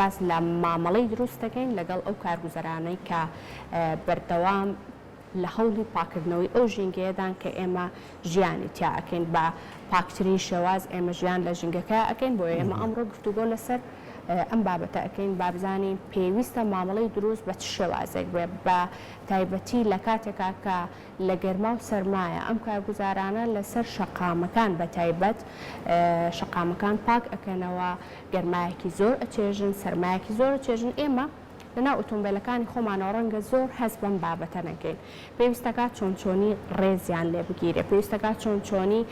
باس لە مامەڵەی دروست دەکەین لەگەڵ ئەو کارگوزەرانەی کە بەردەوام لە هەوڵی پاککردنەوەی ئەو ژینگەیەدان کە ئێمە ژیانی تیا ئەکەین بە پاکترین شێواز ئێمە ژیان لە ژینگەکە ئەکەین بۆیە ئێمە ئەمڕۆ گفتوگۆ لەسەر ئەم بابەتە ئەکەین با بزانین پێویستە مامەڵەی دروست بە چ شێوازێک بێ بە تایبەتی لە کاتێکا کە لە گەرما و سەرمایە ئەم کارگوزارانە لەسەر شەقامەکان بە تایبەت شەقامەکان پاک ئەکەنەوە گەرمایەکی زۆر ئەچێژن، سەرمایەکی زۆر ئەچێژن، ئێمە لەناو ئۆتۆمبێلەکانی خۆمانەوە ڕەنگە زۆر هەست بەم بابەتە نەکەین. پێویستەکات چۆن چۆنی ڕێزیان لێ بگیرێ، پێویستەکات چۆن چۆنی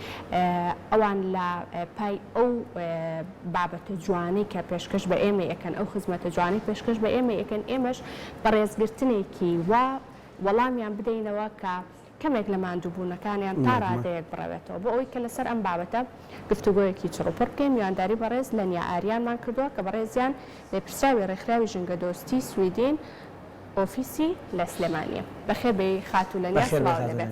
ئەوان لە پای ئەو بابەتە جوانەی کە پێشکەش بە ئێمەی ئەکەن، ئەو خزمەتە جوانەی پێشکەش بە ئێمەی ئەکەن، ئێمەش بە ڕێزگرتنێکی وا وەڵامیان بدەینەوە کە کەمێک لە ماندووبوونەکانیان تا ڕادەیەک بڕەوێتەوە. بۆ ئەوەی کە لەسەر ئەم بابەتە گفتوگۆیەکی چڕوپڕ بکەین، میوانداری بەڕێز لەنیا ئاریانمان کردووە کە بەڕێزیان لێپرسراوی ڕێکخراوی ژینگەدۆستی سویدین ئۆفیسی لە سلێمانییە. بەخێر بێی خاتوو لەنیا، سڵاوت لێبێ.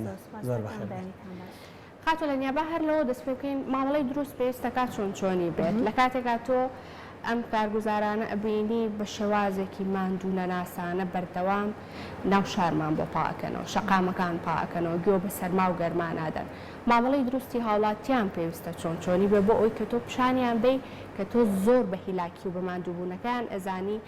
خاتوو لەنیا با هەر لەوە دەست پێ بکەین، مامەڵەی دروست پێویستە کا چۆن چۆنی بێت؟ لە کاتێکا تۆ ئەم کارگوزارانە ئەبینی بە شێوازێکی ماندوو نەناسانە بەردەوام ناو شارمان بۆ پاک ئەکەنەوە، شەقامەکان پاک ئەکەنەوە، گوێ بە سەرما و گەرما نادەن. مامەڵەی دروستی هاوڵاتیان پێویستە چۆن چۆنی بێ بۆ ئەوەی کە تۆ پیشانیان بەی کە تۆ زۆر بە هیلاکی و بە ماندووبوونەکەیان ئەزانی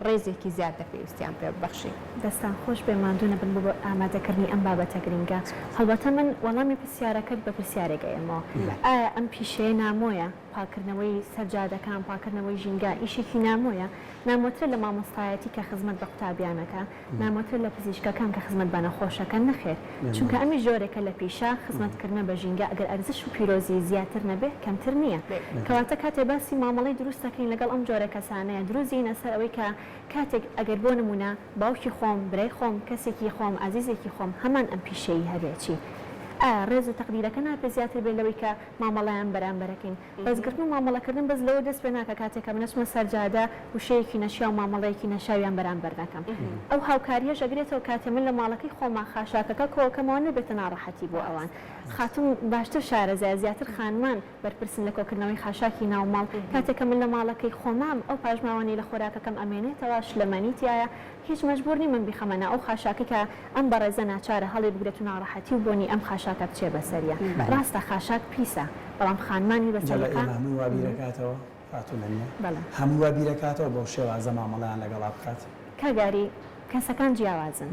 ڕێزێکی زیاتر پێویستیان پێ ببەخشی. دەستان خۆش بێ ماندوو نەبن بۆ ئامادەکردنی ئەم بابەتە گرنگە. هەڵبەتە من وەڵامی پرسیارەکەت بە پرسیارێک ئەیەمەوە. ئایا ئەم پیشەیە نامۆیە؟ پاککردنەوەی سەر جادەکان، پاککردنەوەی ژینگە ئیشێکی نامۆیە؟ نامۆترە لە مامۆستایەتی کە خزمەت بە قوتابیان ئەکا؟ نامۆترە لە پزیشکەکان کە خزمەت بە نەخۆش ئەکەن؟ نەخێر. چونکە ئەمیش جۆرێکە لە پیشە، خزمەتکردنە بە ژینگە، ئەگەر ئەرزش و پیرۆزی زیاتر نەبێ کەمتر نییە. کەواتە کاتێ باسی مامەڵەی دروست دەکەین لەگەڵ ئەم جۆرە کەسانەیە، دروست دێینە سەر ئەوەی کە کاتێک ئەگەر بۆ نموونە باوکی خۆم، برای خۆم، کەسێکی خۆم، ئازیزێکی خۆم هەمان ئەم پیشەیی هەبێ چی؟ ئایا ڕێز و تەقدیرەکە نابێ زیاتر بێ لەوەی کە مامەڵەیان بەرامبەرەکەین؟ ڕێزگرتن و مامەڵەکردن بەس لەوە دەست پێ ناکا کاتێک کە من ئەچمە سەر جادە وشەیەکی نەشیاو مامەڵەیەکی نەشاویان بەرامبەر نەکەم. ئەو هاوکارییەش ئەگرێتەوە کاتێ من لە ماڵەکەی خۆما خاشاکەکە کۆئەکەمەوە نەبێتە ناڕەحەتی بۆ ئەوان. خاتوون باشتر شارەزایە زیاتر خانمان بەرپرسن لە کۆکردنەوەی خاشاکی ناو ماڵ. کاتێک کە من لە ماڵەکەی خۆمام ئەو پاشماوانەی لە خۆراکەکەم ئەمێنێتەوە شلەمەنی تیایە هیچ مەجبوور نیم من بیخەمە ناو ئەو خاشاکەی کە ئەم بەڕێزە ناچارە هەڵی بگرێت و ناڕەحەتی و بۆنی ئەم خاشاکە بچێ بەسەریا. ڕاستە خاشاک پیسە بەڵام خانمانی بە جا لە سەلیقە. ئێمە هەمووی وا بیرەکاتەوە خاتوو لەمیا بەڵێ. هەمووی وا بیرەکاتەوە بەو شێوازە مامەڵەیان لەگەڵا بکات؟ کاک ئاری کەسەکان جیاوازن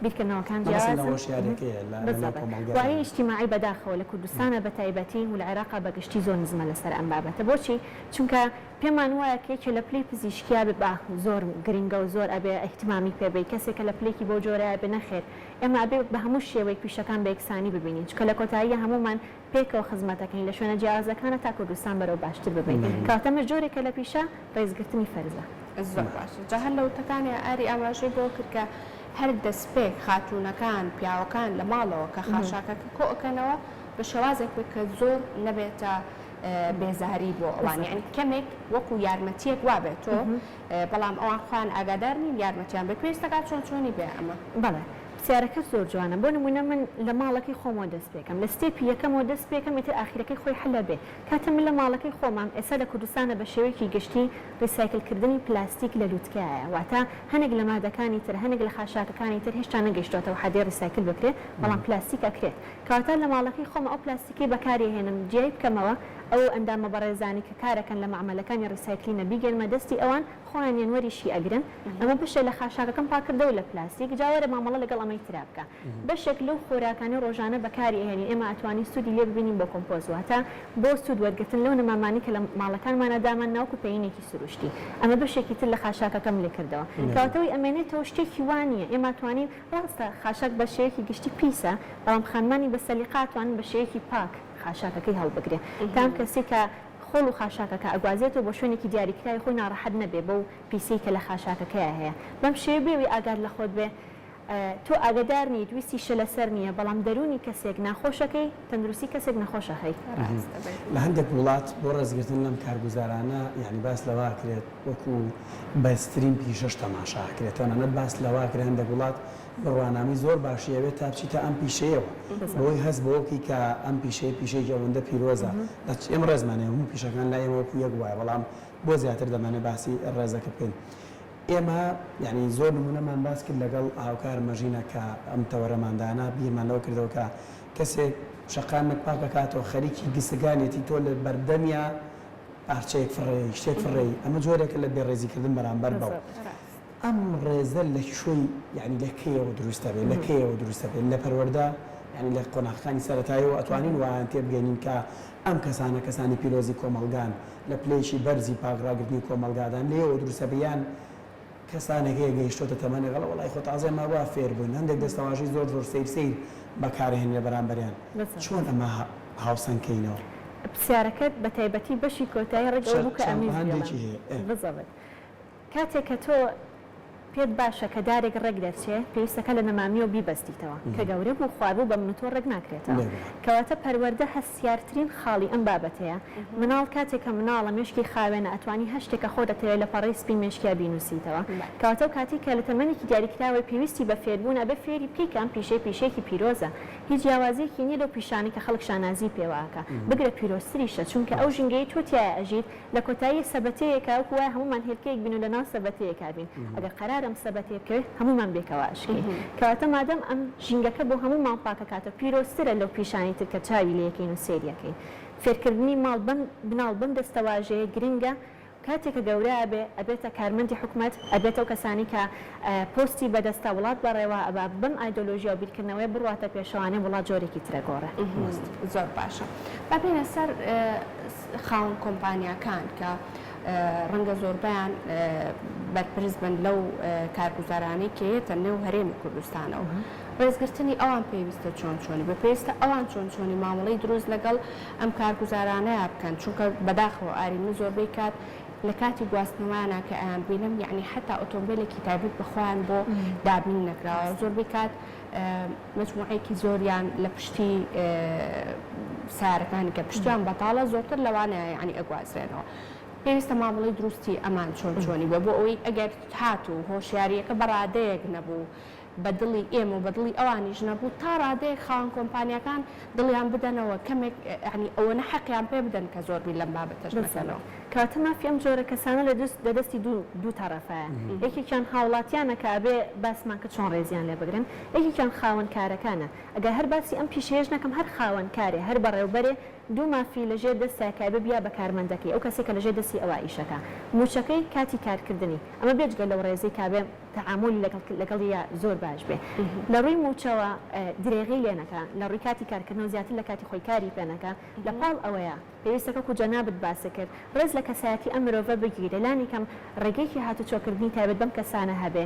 بیرکردنەوەکان مەبەستم لە جیاوازن هۆشیاریەکەیە لە لەناو بالضبط کۆمەڵگای وعی ئێمە. ئیجتیماعی بەداخەوە لە کوردستانا بە تایبەتی و لە عێراقا بە گشتی زۆر نزمە لەسەر ئەم بابەتە بۆچی؟ چونکە پێمان وایە کە یەکێ لە پلەی پزیشکیا بێ با زۆر گرنگە و زۆر ئەبێ ئیهتمامی پێ بەی کەسێکە لە پلەیەکی بەو جۆرەیا بێ نەخێر ئێمە ئەبێ بە هەموو شێوەیەک پیشەکان بە یەکسانی ببینین چونکە لە کۆتاییا هەموومان پێکەوە خزمەت ئەکەین لە شوێنە جیاوازەکانە تا کوردستان بەرەو باشتر ببەین کەواتە ئەمەش جۆرێکە لە پیشە ڕێزگرتنی فەرزە. زۆر باشە جا هەر لە وتەکانی ئاری ئاماژەی بەوە کرد کە هەر دەسپێک خاتوونەکان پیاوەکان لە ماڵەوە کە خاشاکەکە کۆ ئەکەنەوە بە شێوازێک بێت کە زۆر نەبێتە بێزاری بۆ ئەوان یانی کەمێک وەکو یارمەتیەک وابێت تۆ بەڵام ئەوان خۆیان ئاگادار نین یارمەتیان بێت پێویست دەکات چۆن چۆنی بێ ئەمە. بەڵێ پرسیارەکەت زۆر جوانە بۆ نمونە من لە ماڵەکەی خۆمەوە دەست پێکەم لە step ی یەکەمەوە دەست پێکەم ئیتر ئاخیرەکەی خۆی حل ئەبێ کاتێ من لە ماڵەکەی خۆمام ئێستا لە کوردستانە بە شێوەیەکی گشتی ڕیسایکل کردنی پلاستیک لە لوتکەیایە واتە هەنێک لە مادەکانی تر هەنێک لە خاشاکەکانی تر هێشتا نەگەیشتۆتەوە حەدەی ڕیسایکل بکرێ بەڵام پلاستیک ئەکرێت کەواتە لە ماڵەکەی خۆم ئەو پلاستیکەی بەکاری ئەهێنم جیای بکەمەوە ئەو ئەندامە بەڕێزانەی کە کارەکەن لە مەعمەلەکانی ڕیسایکلینە بیگەنمە دەستی ئەوان خۆیان یان وەریشی ئەگرن ئەمە بەشێ لە خاشاکەکەم پاکردەوە لە پلاستیک جا وەرە مامەڵە لەگەڵ ئەمەی ترا بکە بەشێک لەو خۆراکانەی ڕۆژانە بەکاری ئەهێنین ئێمە ئەتوانین سوودی لێ ببینین بۆ کۆمپۆز واتە بۆ سوود وەرگرتن لەو نەمامانەی کە لە ماڵەکانمانا دامان نا وەکو پەیینێکی سروشتی ئەمە بەشێکی تر لە خاشاکەکەم لێ کردەوە کەواتە ئەوەی ئەمێنێتەوە شتێکی وا نییە ئێمە ئەتوانین ڕاستە خاشاک بە شێوەیەکی گشتی پیسە بەڵام خانمانی بە سەلیقە ئەتوانن بە شێوەیەکی پاک خاشاکەکەی هەڵبگرێ تا ئەم کەسەی کە خۆڵ و خاشاکەکە ئەگوازێتەوە بۆ شوێنێکی دیاریکراوی خۆی ناڕەحەت نەبێ بەو پیسیەی کە لە خاشاکەکەیا هەیە بەم شێوەیە بێ ئەوەی ئاگات لە خۆت بێ. تۆ ئاگەدار نیت ویستیشە لەسەر نییە بەڵام دەروونی کەسێک ناخۆشەکەی تەندروستی کەسێک نەخۆش ئەخەی. لە هەندێک وڵات بۆ ڕێزگرتن لەم کارگوزارانە یانی باس لەوە ئەکرێت وەکو بەرزترین پیشەش تەماشا ئەکرێت تەنانەت باس لەوە ئەکرێت هەندێک وڵات بڕوانامەی زۆر باشی ئەوێت تا بچیتە ئەم پیشەیەوە بۆی هەست بەوە بکەی کە ئەم پیشەیە پیشەیەکی ئەوەندە پیرۆزە ئێمە ڕێزمان هەیە هەموو پیشەکان لای ئێمە وەکو یەک وایە بەڵام بۆ زیاتر دەمانەوێت باسی ڕێزەکە بکەین ئێمە یانی زۆر نموونەمان باس کرد لەگەڵ هاوکارم مەژینە کە ئەم تەوەرەمان دانا بیرمان لەوە کردەوە کە کەسێک شەقامێک پاک ئەکاتەوە خەریکی گسگانێتی تۆ لە بەردەمیا پارچەیەک فڕێی شتێک فڕێی ئەمە جۆرێکە لە بێڕێزی کردن بەرامبەر بەو ئەم ڕێزە لە کوێی یانی لە کەیەوە دروست ئەبێ لە کەیەوە دروست ئەبێ لە پەروەردە یانی لە قۆناغەکانی سەرەتاییەوە ئەتوانین وایان تێبگەینین کە ئەم کەسانە کەسانی پیرۆزی کۆمەڵگان لە پلەیەکی بەرزی پاک ڕاگرتنی کۆمەڵگادان لێیەوە دروست ئەبێ یان کەسانێک هەیە گەیشتۆتە تەمەنێک ئەڵێ وەڵای خۆ تازە ئێمە وا فێر بووین هەندێک دەستەواژەی زۆر زۆر سەیر سەیر بەکارئەهێنرێ بەرامبەریان چۆن ئەمە هاوسەنگ کەینەوە؟ پرسیارەکەت بە تایبەتی بەشی کۆتایی ڕێک ئەوە بوو کە چەند ئەمویست بێڵێم. ڕەهەندێکی هەیە ئێ. بزەبت. کاتێک کە تۆ پێت باشە کە دارێک ڕێک دەرچێ، پێویستە کە لە نەمامییەوە بیبەستیتەوە. کە گەورە بوو، خوار بوو، بە من و تۆ ڕێک ناکرێتەوە. کەواتە پەروەردە هەستیارترین خاڵی ئەم بابەتەیە. مناڵ کاتێک کە مناڵە، مێشکی خاوێنە، ئەتوانی هەر شتێک کە خۆت ئەتەوێ لە پەڕەی سپی مێشکیا بینووسیتەوە. کەواتە ئەو کاتەی کە لە تەمەنێکی دیاریکراوەی پێویستی بە فێربوونە، ئەبێ فێری بکەی کە ئەم پیشەیە پیشەیەکی پیرۆزە. هیچ جیاوازییەکی نییە لەو پیشانەی کە خەڵک شانازیی پێوە ئەکا. بگرە پیرۆزتریشە، چونکە ئەو ژینگەیەی تۆ تیایا ئەژیت، لە کۆتاییە سەبەتەیەکە وەکو وایە هەموومان هێلکەیەک بین و لە ناو سەبەتەیەکا بین ئەگەر قەرارە ئەم سەبەتەیە بکەوێت هەموومان بێکەوە ئەشکێین کەواتە مادەم ئەم ژینگەکە بۆ هەموومان پاکەکاتەوە پیرۆزترە لەو پیشانەی تر کە چاوی لێ ئەکەین و سەیری ئەکەین فێرکردنی ماڵ بەم مناڵ بەم دەستەواژەیە گرنگە کاتێ کە گەورە ئەبێ ئەبێتە کارمەندی حکومەت ئەبێتە ئەو کەسانەی کە پۆستی بەدەستە وڵات بەڕێوە ئەبا بەم ئایدۆلۆژیا و بیرکردنەوەیە بڕواتە پێشەوانێ وڵات جۆرێکی ترە گۆڕێ. زۆر باشە با بێینە سەر خاوەن کۆمپانیاکان کە ڕەنگە زۆربەیان بەرپرس بن لەو کارگوزارانەی کە یەتە نێو هەرێمی کوردستانەوە ڕێزگرتنی ئەوان پێویستە چۆن چۆنی بە پێویستە ئەوان چۆن چۆنی مامەڵەی دروست لەگەڵ ئەم کارگوزارانەیە بکەن چونکە بەداخەوە ئاری من زۆربەی کات لە کاتی گواستنەوەیانە کە ئەیان بینم یعنی حتا ئۆتۆمبیلێکی تایبەت بە خۆیان بۆ دابین نەکراوە زۆربەی کات مەجموعەیەکی زۆریان لە پشتی سەیارەکانی کە پشتیان بەتاڵە زۆرتر لەوانەیە یانی ئەگوازرێنەوە. پێویستە مامەڵەی دروستی ئەمان چۆن چۆنی بێ بۆ ئەوەی ئەگەر هاتوو هۆشیارییەکە بە ڕادەیەک نەبوو بە دڵی ئێمە و بە دڵی ئەوانیش نەبوو تا ڕادەیەک خاوەن کۆمپانیاکان دڵیان بدەنەوە کەمێک یانی ئەوەنە حەقیان پێ بدەن کە زۆر بیر لەم بابەتەش نەکەنەوە. کەواتە مافی ئەم جۆرە کەسانە لە دەست لە دەستی دوو دوو تەڕەفایە یەکێکیان هاوڵاتیانە کە ئەبێ باسمان کرد چۆن ڕێزیان لێ بگرن یەکێکیان خاوەن کارەکانە ئەگەر هەر باسی ئەم پیشەیەش نەکەم هەر خاوەن کارێ هەر بەڕێوبەرێ دوو مافی لە ژێر دەستە کە ئەبێ بیا بە کارمەندەکەی ئەو کەسەی کە لە ژێر دەستی ئەوا ئیشەکا موچەکەی کاتی کارکردنی ئەمە بێجگە لەو ڕێزەی کە ئەبێ تەعامولی لەگەڵ لەگەڵیا زۆر باش بێ لە ڕووی موچەوە درێغی لێ نەکا لە ڕووی کاتی کارکردنەوە زیاتر لە کاتی خۆی کاری پێ نەکا لە پاڵ ئەوەیا پێویستە وەکو جەنابت باست کرد ڕێز لە کەسایەتی ئەم مرۆڤە بگیرێ لانی کەم ڕێگەیەکی هاتوچۆکردنی تایبەت بەم کەسانە هەبێ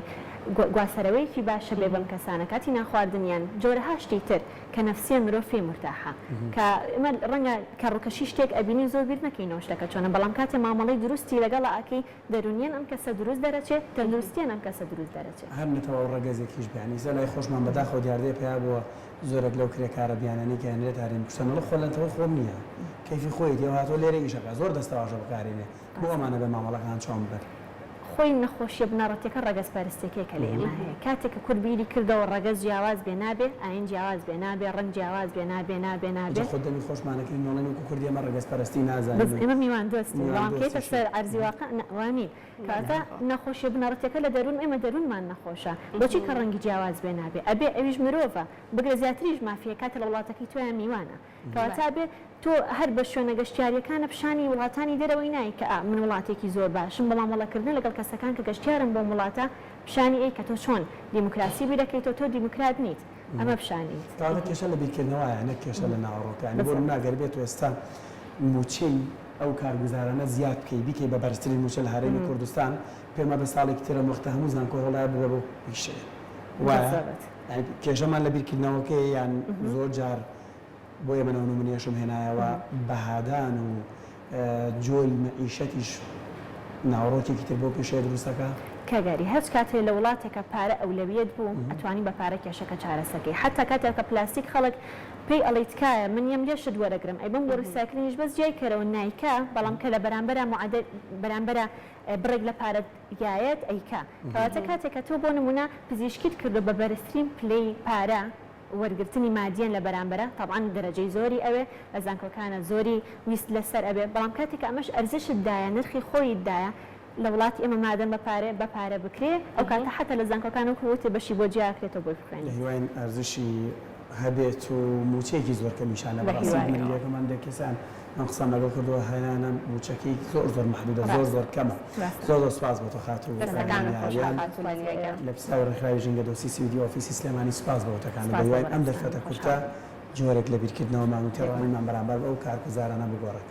گواستەرەوەیەکی باش هەبێ بەم کەسانە کاتی نانخواردنیان جۆرەها شتی تر کە نەفسیەن مرۆڤ پێی مورتاحە کە ئێمە ڕەنگە کە ڕوکەشی شتێک ئەبینین زۆر بیر نەکەینەوە شتەکە چۆنە بەڵام کاتێ مامەڵەی دروستی لەگەڵا ئەکەی دەرونیەن ئەم کەسە دروست دەرەچێ تەندروستیەن ئەم کەسە دروست دەرەچێ. هەر نەتەوە و ڕەگەزێکیش بێ یانی ئیستا لای خۆشمان بەداخەوە دیاردەیە پەیا بووە زۆرێک لەو کرێکارە بیانانەی کە ئەنرێتە هەرێمی کوردستان ئەڵێ خۆ لەنەتەوەی خۆم نییە کەیفی خۆیەتی ئەو هاتووە لێرە ئیش ئەکا زۆر دەستەواژە بەکارێنێ بۆ ئەمانە بێ مامەڵەکان چۆن بن. خۆی نەخۆشیە بنەڕەتیەکە ڕەگەزپەرستیەکەیە کە لە ئێمە هەیە کاتێک کە کورد بیری کردەوە ڕەگەز جیاواز بێ نابێ ئاین جیاواز بێ نابێ ڕەنگ جیاواز بێ نابێ نابێ نابێ. جا خۆ دەمی خۆشمانەکەین ئەڵێن وەکو کورد ئێمە ڕەگەزپەرستی نازانین بەس و ئێمە میوان دۆستین میوان بەڵام کە یەتە دۆستیشین. سەر عەرزی واقع نا وا نین کەواتە نەخۆشیە بنەڕەتیەکە لە دەروون ئێمە دەروونمان نەخۆشە بۆچی کە ڕەنگی جیاواز بێ نابێ ئەبێ ئەویش مرۆڤە بگرە زیاتریش مافی هەیە کاتێ لە وڵاتەکەی تۆیا میوانە کەواتە ئەبێ تۆ هەر بە شوێنە گەشتیارییەکانە پیشانی وڵاتانی دەرەوەی نای کە ئا من وڵاتێکی زۆر باشم بە مامەڵەکردن لەگەڵ کەسەکان کە گەشتیارن بۆم وڵاتە پیشانی ئەی کە تۆ چۆن دیموکراسی بیرەکەیتەوە تۆ دیموکرات نیت ئەمە پیشانی ئەیت. کەواتە کێشە لە بیرکردنەوەیە نەک کێشە لە ناوەڕۆکە یانی بۆ نمونە ئەگەر بێت و ئێستا موچەی ئەو کارگوزارانە زیاد بکەی بیکەی بە بەرزترین موچە لە هەرێمی کوردستان پێم وابێ ساڵێکی تر ئەم وەختە هەموو زانکۆ هۆڵایە ببێ بەو پیشەیە وایە یانی کێشەمان لە بیرکردنەوەکەیە یان زۆر جار بۆیە من ئەو نمونەیەشم هێنایەوە، بەهادان و جۆری مەعیشەتیش. ناوەڕۆکێکی تر بۆ پیشەیە دروست ئەکا؟ کاک ئاری هەرچ کاتێ لە وڵاتێکا پارە ئەولەویەت بوو ئەتوانی بە پارە کێشەکە چارەسەر کەی حەتا کاتێک کە پلاستیک خەڵک پێی ئەڵێی تکایە من یەم لێ شت وەرەگرم ئەیبەم بۆ recycling یش بەس جیای کەرەوە نایکا بەڵام کە لە بەرامبەرا معادل بەرامبەرا بڕێک لە پارەت یایەت ئەیکا کەواتە کاتێک کە تۆ بۆ نمونە پزیشکیت کردوە بە بەرزترین پلەی پارە وەرگرتنی مادیەن لە بەرامبەرا تەبعەن دەرەجەی زۆری ئەوێ لە زانکۆکانە زۆری ویست لەسەر ئەبێ بەڵام کاتێک کە ئەمەش ئەرزشت دایە نرخی خۆیت دایە لە وڵاتی ئێمە مادەم بە پارە بە پارە بکرێ ئەو کاتە حەتا لە زانکۆکان وەکو وتت بەشی بۆ جیا ئەکرێتەوە بۆی لە بخوێنیت. هیواین ئەرزشی هەبێت و مووچەیەکی زۆر کەمیشانە بە بەڕاستی هیوایەوە. بیریەکەم هەندێک کەسیان من قسەم لەگەڵ کردووە هەیانە مووچەکەی زۆر زۆر مەحدودە زۆر ڕاستە زۆر کەمە ڕاستە. زۆر زۆر سوپاس بۆ تۆ خاتوو دەستەکانت لەنیا خۆش یان خاتوو لەنیا گیان. لە پسراوی ڕێکخراوی ژینگە دۆستی سویدی ئۆفیسی سلێمانی سوپاس بۆ وتەکانت سوپاس بۆ بەهیواین ئەم بەڕێزتان دەرفەتە کورتە خۆشحاڵ بووم. جۆرێک لە بیرکردنەوەمان و بێگومان. تێڕوانینمان بەرامبەر بەو کارگوزارانە بگۆڕێت.